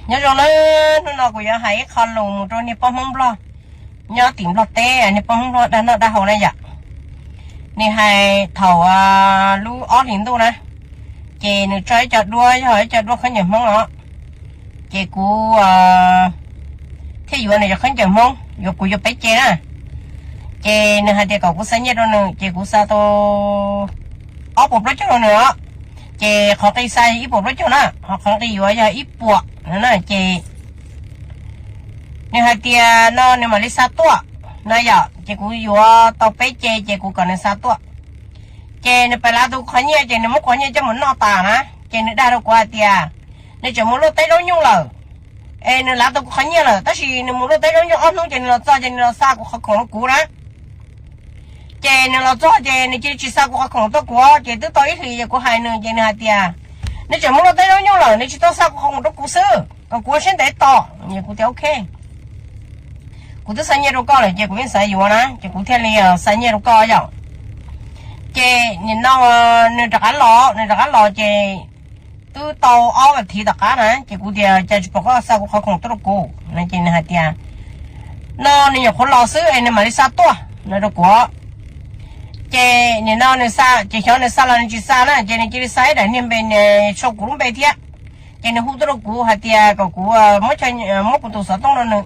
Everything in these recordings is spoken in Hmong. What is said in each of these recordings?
Nyob zoo nawb, hnub no kuv yuav hais ib qho lus mus rau niag poj Hmoob Nplog nyob tim Nplog teb, niag poj Hmoob Nplog dag noj dag haus na yom. Nws hais thaum lub ob hlis ntuj na, ces nws tso ib co duab, yog ib co duab khaub ncaws Hmoob os. Ces kuv thiaj yuav nws cov khaub ncaws Hmoob, yuav kuv yuav peb ce na. Ces nws hais tias kom kuv xa nyiaj rau nws, ces kuv xa tau ob puas plaub caug rau nws os. Ces qhov nqi xa ib puas plaub caug na, ho qhov nqi yuav yog ib puas no na. Ces nws hais tias no nws mam li xa tuaj na yom, ces kuv yuav tau peb ce ces kuv kom nws xa tuaj. Ces nws pab lav tau kuv qhov nyiaj, ces nws muab qhov nyiaj coj mus noj tas na. Ces nws dag rau kuv hais tias nws tseem mus luaj teb zaub nyuj lawm, es nws lav tau kuv qhov nyiaj lawm, tab sis nws mus luaj teb zaub nyuj ob hnub ces nws los txog ces nws los xa kuv qhov khoom rau kuv na. Ces nws los txog ces nws cia li tsis xa kuv qhov khoom tuaj kuv, ces twb tau ib hlis ces kuv hais nws ces nws hais tias nws tseem mus luaj teb zaub nyuj lawm, nws tsis tau xa kuv qhov khoom rau kuv xwb, kom kuv ua siab ntev tos. Kuv tias ok, kuv twb xa nyiaj rau koj lawm ces kuv yeej xav yuav na, ces kuv thiaj li xa nyiaj rau koj yom. Ces nim no nws rov qab los, nws rov qab los ces twb tau ob vas thiv tom qab na, ces kuv tias cas tsis pom koj xa kuv qhov khoom tuaj rau kuv no, ces nws hais tias no nws nyuam qhuav los xwb es nws mam li xa tuaj no rau kuv. Ces nim no nws xa, ces xyov nws xa los nws tsis xa na, ces nws cia li xa ib daim niag npe sau kuv lub npe thiab. Ces nws hu tuaj rau kuv hais tias kom kuv muab, muab kuv tus xov tooj rau nws.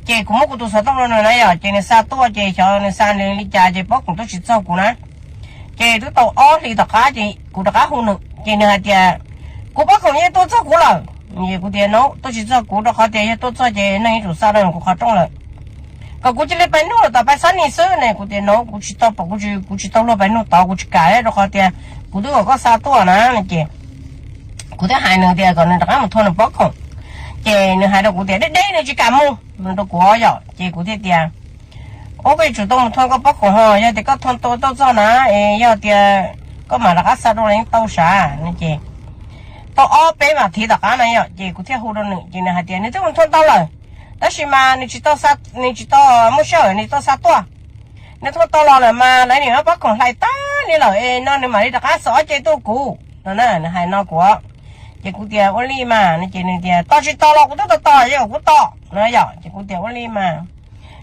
Ces kuv muab kuv tus xov tooj rau nws na yom, ces nws xa tuaj ces xyov nws xa nws li cas ces pob khoom tuaj tsis txog kuv na. Ces twb tau ob hlis tom qab ces kuv rov qab hu nws ces nws hais tias kuv pob khoom yeej tuaj txog kuv lawm. Kuv tias no tuaj tsis txog kuv, rau qhov tias yog tuaj txog ces neeg yuav tsum xa rau kuv qhov rooj lawm. Kom kuv cia li pais nug lawm tom pais xab nis xwb ne. Kuv tias no kuv tsis tau pom, kuv tsis tau luag pais nug tod, kuv tsis kam, rau qhov tias kuv twb kom koj xa tuaj na. Ces kuv thiaj hais nws tias kom nws rov qab mus thua nws pob khoom. Ces nws hais rau kuv tias deb deb nws tsis kam mus no rau kuv yom. Ces kuv thiaj tias ua koj yuav tsum tau mus thua koj pob khoom ho, yog tias koj thua tau tuaj txog na, es yog tias koj mam rov qab xa rau los yeej tau sav no. Ces tau ob peb vas thiv tom qab na yom, ces kuv thiaj hu rau nws ces nws hais tias nws twb mus thua tau lawm, tab sis mas nws tsis tau, nws tsis tau muaj sij hawm nws tau xa tuaj. Nws thua tau los lawm mas lawv nim no pob khoom hlais tag li lawm es no nws mam li rov qab xa ob ce tuaj kuv no na, nws hais no kuv. Ces kuv tias ua li mas no, ces nws tias tos tsis tos los kuv twb tos tos, yog kuv tos no yom. Ces kuv tias ua li mas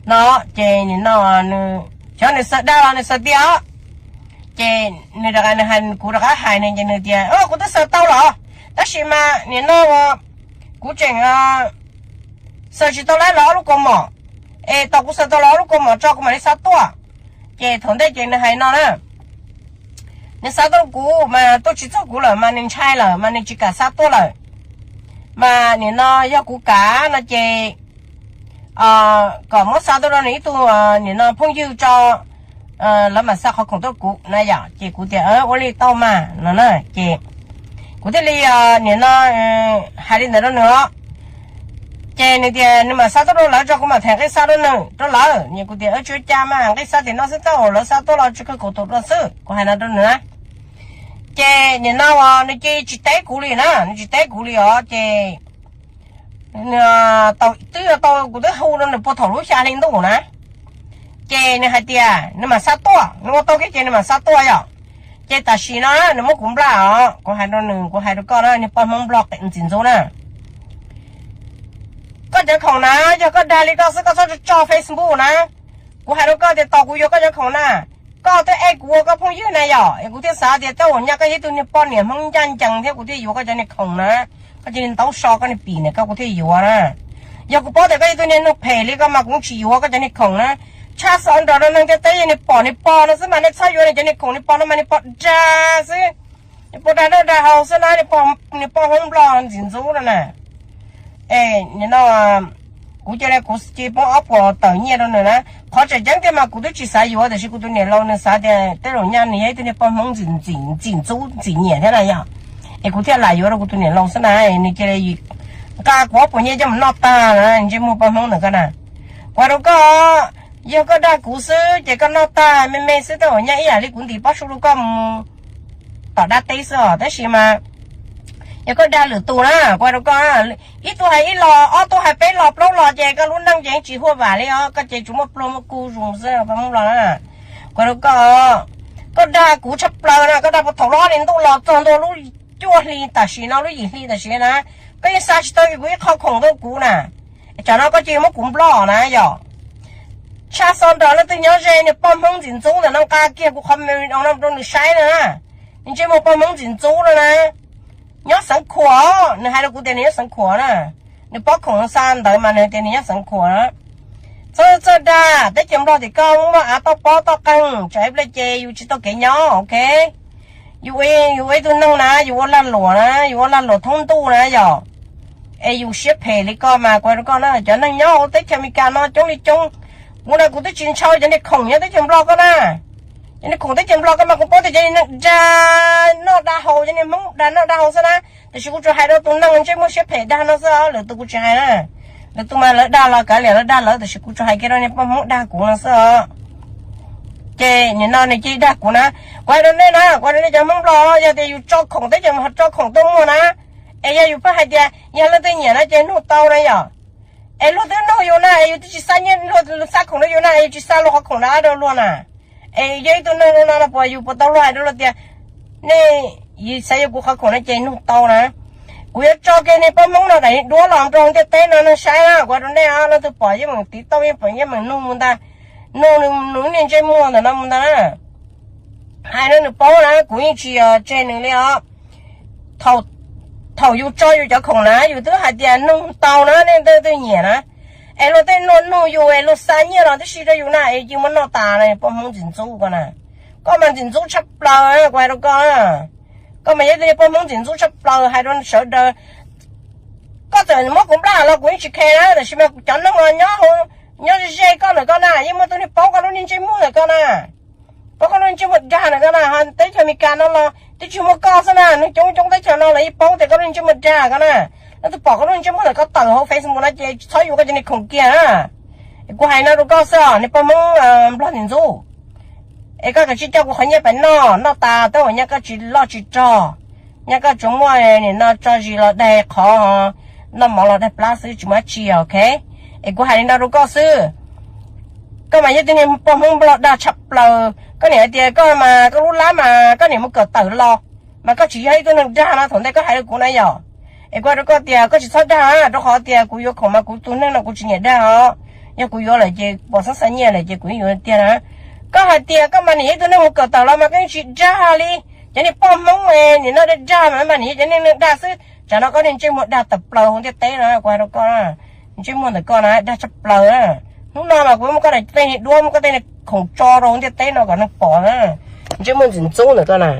no, ces nim no nws, xyov nws xa dag los nws xa tiag. Ces nws rov qab nws hais, kuv rov qab hais nws ces nws tias kuv twb xa tau los, tab sis mas nim no kuv tseem xa tsis tau lawv ob lub kaus mom, es tos kuv xa tau lawv ob lub kaus mom tso kuv mam li xa tuaj. Ces thaum ntej ces nws hais no na, nws xa tuaj kuv mas tuaj tsis txog kuv lawm mas nws ntshai lawm mas nws tsis kam xa tuaj lawm. Mas nim no yog kuv kam no ces kom muab xa tuaj rau nws ib tug nim no phooj ywg tso, lawv mam xa qhov khoom tuaj kuv na yom. Ces kuv tias ua li tau mas no na. Ces kuv thiaj li nim no hais li ntawd rau nws os. Ces nws tias nws mam xa tuaj rau lawv tso, kuv mam them nqi xa rau nws, rau lawv. Kuv tias tsis ua cas mas, nqi xa tim no xwb, tau lawv xa tuaj los tsis kawg kaum tus rau xwb, kuv hais no rau nws na. Ces nim no nws cia li tsis teb kuv li na, nws tsis teb kuv li os. Ces tau twb tau, kuv twb hu rau nws puag thaum lub xya hli ntuj na. Ces nws hais tias nws mam xa tuaj, nws ua tau kiag ces nws mam xa tuaj yom. Ces tam sim no nws muab kuv nplaj os, kuv hais rau nws, kuv hais rau koj na, niag poj Hmoob Nplog ntxim ntxub na, koj cov khoom na, yog koj dag li koj xwb koj txhob tso Facebook na. Kuv hais rau koj tias tos kuv yuav koj cov khoom na. Koj twb ej kuv ua koj phooj ywg na yom, es kuv thiaj xav tias tej zaum nyaj koj yog ib tug niag poj niam Hmoob ncaj ncees thiab kuv thiaj yuav koj cov niag khoom na. Koj cia li ntaub so koj niag pim na koj kuv thiaj yuav na. Yog kuv paub tias koj yog ib tug niag neeg phem li koj mas kuv tsis yuav koj cov niag khoom na. Tshaj xov nrog rau neeg ntiaj teb, yog nws pom nws pog no xwb mas nej txhob yuav nws cov niag khoom, nws pog no mas nws pog dag xwb. Nws pog dag noj dag haus xwb na, nws pog Hmoob Nplog ntxim ntxub no na. Es nim no kuv cia li, kuv cia li poob ob puas tawm nyiaj rau nws na. Qhov tseem ceeb tiag mas kuv twb tsis xav yuav, tiam sis kuv tus niam laus nws xav tias tej zaum nyaj nws yog ib tug niag poj Hmoob ntxim ntxub ntxim nyiam thiab na yom. Es kuv thiaj lam yuav rau kuv tus niam laus xwb na, nws cia li nqa kuv ob puas nyiaj coj mus noj tag na, ntsej muag poj Hmoob ntawm koj na. Kuv hais rau koj, yog koj dag kuv xwb ces koj noj tag me me xwb, tej zaum nyaj ib yam li kuv ntim pob su rau koj mus tom dab teb xwb os, tab sis mas yog koj dag lwm tus na, kuv hais rau koj, ib tug hais ib los, ob tug hais peb los plaub los ces koj lub neej ces yeej tsis huaj vam li os, koj ces tsuas muaj pluag muaj kuj zus xwb poj Hmoob los na. Kuv hais rau koj, koj dag kuv tshaj plaws na, koj dag puag thaum lub ob hlis ntuj los txog ntua lub cuaj hli tam sim no, lub yim hli tam sim na, Koj yeej xa tsis tau kuv ib qho khoom rau kuv na. Tsam no koj cia li muab kuv nplog na yom. Tshaj xo nrog leej twg nyob ze, niag poj Hmoob ntxim ntxub ntawm no nqa kiag kuv qhov me no rau nws saib no na. Nws ntsej muag poj Hmoob ntxim ntxub no na. Nyob Xeev Khuam, nws hais rau kuv tias nws nyob Xeev Khuam na. Nws pob khoom xa ntawd mas nws tias nws nyob Xeev Khuam na. Txhob txawj dag, teb chaws Nplog tim koj muaj av toj pob toj qeeg, tsam ib pliag ces yus tsis tau kev nyob, ok. Yus, yus ua ib tug neeg na, yus ua lag luam na, yus ua lag luam thoob ntuj na yom. Es yus siab phem li koj mas kuv hais rau koj na, cov neeg nyob hauv teb chaws Amelikas no coob li coob. Kuv na kuv twb tsis ntshaw cov niag khoom nyob teb chaws Nplog koj na. Cov niag khoom teb chaws Nplog koj mas kuv paub tias cov niag neeg dag noj dag haus, cov niag Hmoob dag noj dag haus xwb na. Tiam sis kuv tsuas hais rau tus neeg ntsej muag siab phem dag no xwb, lwm tus kuv tsis hais na. Lwm tus mas lawv dag los kav liam lawv dag lawv, tiam sis kuv tsuas hais kiag rau niag poj Hmoob dag kuv no xwb os. Ces nim no nws cia li dag kuv na. Kuv hais rau nej na, kuv hais rau nej cov Hmoob Nplog, yog tias yus tso khoom teb chaws, tso khoom tuaj muag na, es yog yus pheej hais tias yog leej twg nyiam no ces nug tau na yom. Es luag twb nug yus na, es yus twb tsis xa nyiaj, luag xa khoom rau yus na, es yus tsis xa luag qhov khoom na rau luag na. Es yog ib tug neeg no no puas yus puas tau luag hais rau luag tias nej, yus xav yuav kuv qhov khoom no ces nug tau na. Kuv yuav tso kiag niag poj Hmoob no daim duab los rau ntiaj teb no neeg saib na, kuv hais rau nej, leej twg pom yeej meem tiv tauj, yeej pom yeej meem nug mus ntag, nug nws niag ntsej muag ntawm no mus ntag na. Hais rau nws paub na, kuv yeej tsis yog tseg nws li os. Thaum yus tso yus cov khoom na yus twb hais tias nug tau na, nej leej twg nyiam na. Es luag tej nug nug yus es luag xa nyiaj los tib si rau yus na es cia muab noj tas na, poj Hmoob ntxim ntxub koj na. Koj mas ntxim ntxub tshaj plaws, kuv hais rau koj. Koj mas yog ib tug poj Hmoob ntxim ntxub tshaj plaws hais rau sawv daws. Koj txawm muab kuv nplaj los kuv yeej tsis khe na, tiam sis mas cov neeg uas nyob, nyob ze koj ntawm koj na yeej muaj tus neeg paub koj lub niag ntsej muag ntawm koj na. Paub koj lub niag ntsej muag dag ntawm koj na, teb chaws Amelikas no los twb tsis muaj koj xwb na, neeg coob coob teb chaws no los yeej paub tias koj lub niag ntsej muag dag koj na. Leej twg pom koj lub niag ntsej muag ntawm koj tawm hauv Facebook no ces txhob yuav koj cov niag khoom kiag na. Es kuv hais no rau koj xwb os, niag poj Hmoob Nplog ntxim ntxub. Es koj kav tsij coj kuv qhov nyiaj pais noj, noj tas tab sis nyaj koj tsis loj tsis rog, nyaj koj tsuas muaj nim no tso zis los daig qhov, noj mov los daig plab xwb tsis muaj dab tsi, ok. Es kuv hais li no rau koj xwb. Koj mas yog ib tug niag poj Hmoob Nplog dag tshaj plaws, koj niam hais tias koj mas koj lub lab mas koj niam mus kawm tawm los, mas koj tsis yog ib tug neeg dag no thaum ntej koj hais rau kuv na yom. Es kuv hais rau koj tias koj tsis txhob dag, rau qhov tias kuv yuav khoom mas kuv tus neeg no kuv tsis nyiam dag os. Yog kuv yuav lawm ces pom xeeb xa nyiaj lawm ces kuv yeej yuav tiag na. Koj hais tias koj mas niam yog ib tug neeg mus kawm tawm los mas koj yeej tsis dag li. Cov niag poj Hmoob nim no dag dag mas mas niam yog cov niag neeg dag xwb, tsam no koj niag ntsej muag dag tawm plaws hauv ntiaj teb no kuv hais rau koj. Ntsej muag ntawm koj na dag tshaj plaws. Hnub no mas kuv muab koj daim tej niag duab, muab koj tej niag khoom tso rau hauv ntiaj teb no kom neeg pom na. Ntsej muag ntxim ntxub ntawm koj na.